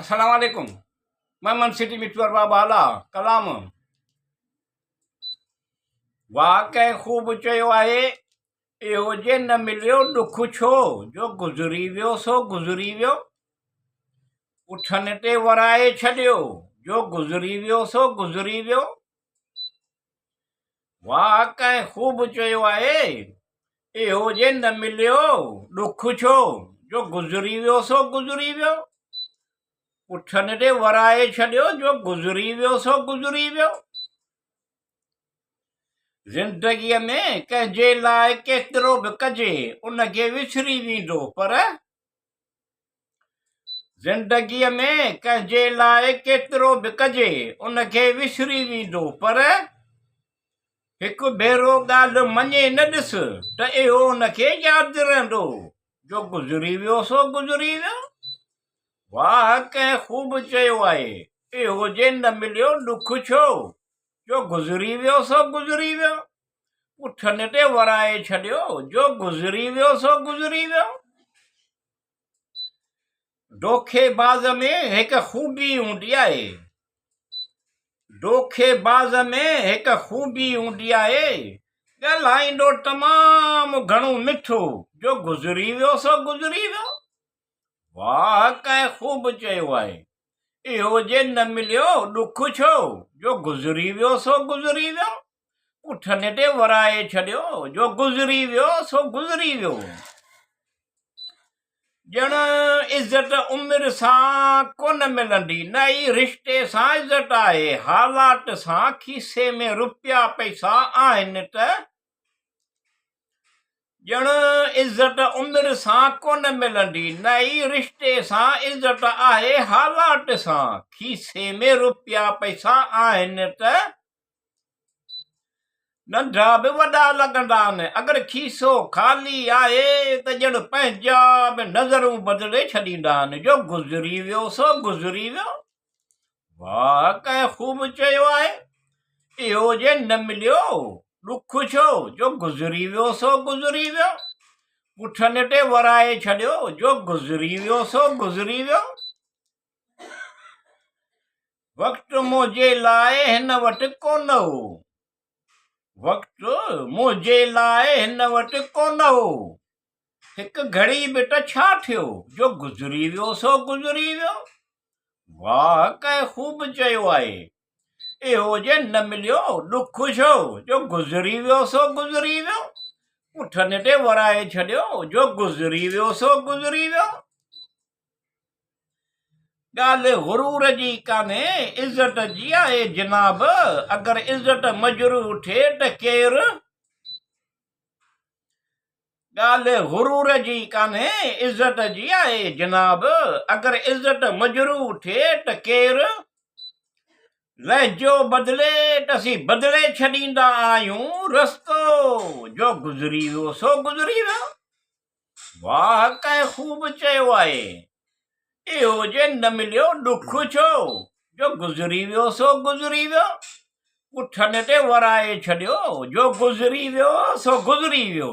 السلام عليڪم مهمند سٽي مٺو ارباب اعليٰ ڪلام واھ ڪنهن خوب چيو آهي اهو جي نه مليو ڏک ڇو جو گذري ويو سو گذري ويو اٺن تي ورائي ڇڏيو جو گذري ويو سو گذري ويو واھ ڪنهن خوب چيو آهي اهو جي نه مليو ڏک ڇو جو گذري ويو سو گذري ويو پٺن ڏي ورائي ڇڏيو جو گذري ويو سو گذري ويو زندگيء ۾ ڪنهن جي لاء ڪيترو به ڪجي ان کي وسري ويندو پر زندگيء ۾ ڪنهن جي لاء ڪيترو به ڪجي، ان کي وسري ويندو، پر هڪ ڀيرو ڳالهه مڃي نه ڏس ته اهو ان کي ياد رهندو، جو گذري ويو سو گذري ويو. واهه ڪنهن خوب چيو آهي، اهو جي نه مليو ڏک ڇو، جو گذري ويو سو گذري ويو. پٺن تي ورائي ڇڏيو، جو گذري ويو سو گذري ويو. دوکي باز ۾ هڪ خوبي هوندي آهي. دوکي باز ۾ هڪ خوبي هوندي آهي، ڳالهائيندو تمام گهڻو مٺو، جو گذري ويو سو گذري ويو. واهه ڪنهن خوب چيو آهي، اهو جي نه مليو ڏک ڇو، جو گذري ويو سو گذري ويو. پٺن تي ورائي ڇڏيو، جو گذري ويو سو گذري ويو. ڄڻ عزت عمر سان ڪونه ملندي، نه ئي رشتي سان عزت آهي، حالات سان کيسي ۾ روپيا پئسا آهن ته ڄڻ عزت عمر سان ڪونه ملندي، نه ئي رشتي سان عزت آهي، حالات سان کيسي ۾ روپيا پئسا آهن ته ننڍا به وڏا لڳندا آهن. اگر کيسو خالي آهي ته ڄڻ پنهنجا به نظرون بدلي ڇڏيندا آهن. جو گذري ويو سو گذري ويو. واهه ڪنهن خوب چيو آهي. اهو جي نه مليو ڏک ڇو جو گذري ويو سو گذري ويو. پٺن تي ورائي ڇڏيو جو گذري ويو سو گذري ويو. وقت منهنجي لاء هن وٽ ڪونه هو. وقت منهنجي لاء هن وٽ ڪونه هو. هڪ گهڙي به ته ڇا ٿيو، جو گذري ويو سو گذري ويو. واهه ڪنهن خوب چيو آهي. اهو جي نه مليو ڏک ڇو، جو گذري ويو سو گذري ويو. پٺن تي ورائي ڇڏيو، جو گذري ويو سو گذري ويو. ڳالهه غرور جي ڪانهي، عزت جي آهي جناب، اگر عزت مجروح ٿئي ته ڪير؟ ڳالهه غرور جي ڪانهي، عزت جي آهي جناب، اگر عزت مجروح ٿئي ته ڪير؟ لهجو بدلي ته اسين بدلي ڇڏيندا آهيون، رستو جو گذري ويو سو گذري ويو. واهه ڪنهن خوب چيو آهي. اهو جي نه مليو ڏک ڇو، جو گذري ويو سو گذري ويو. پٺن تي ورائي ڇڏيو، جو گذري ويو سو گذري ويو.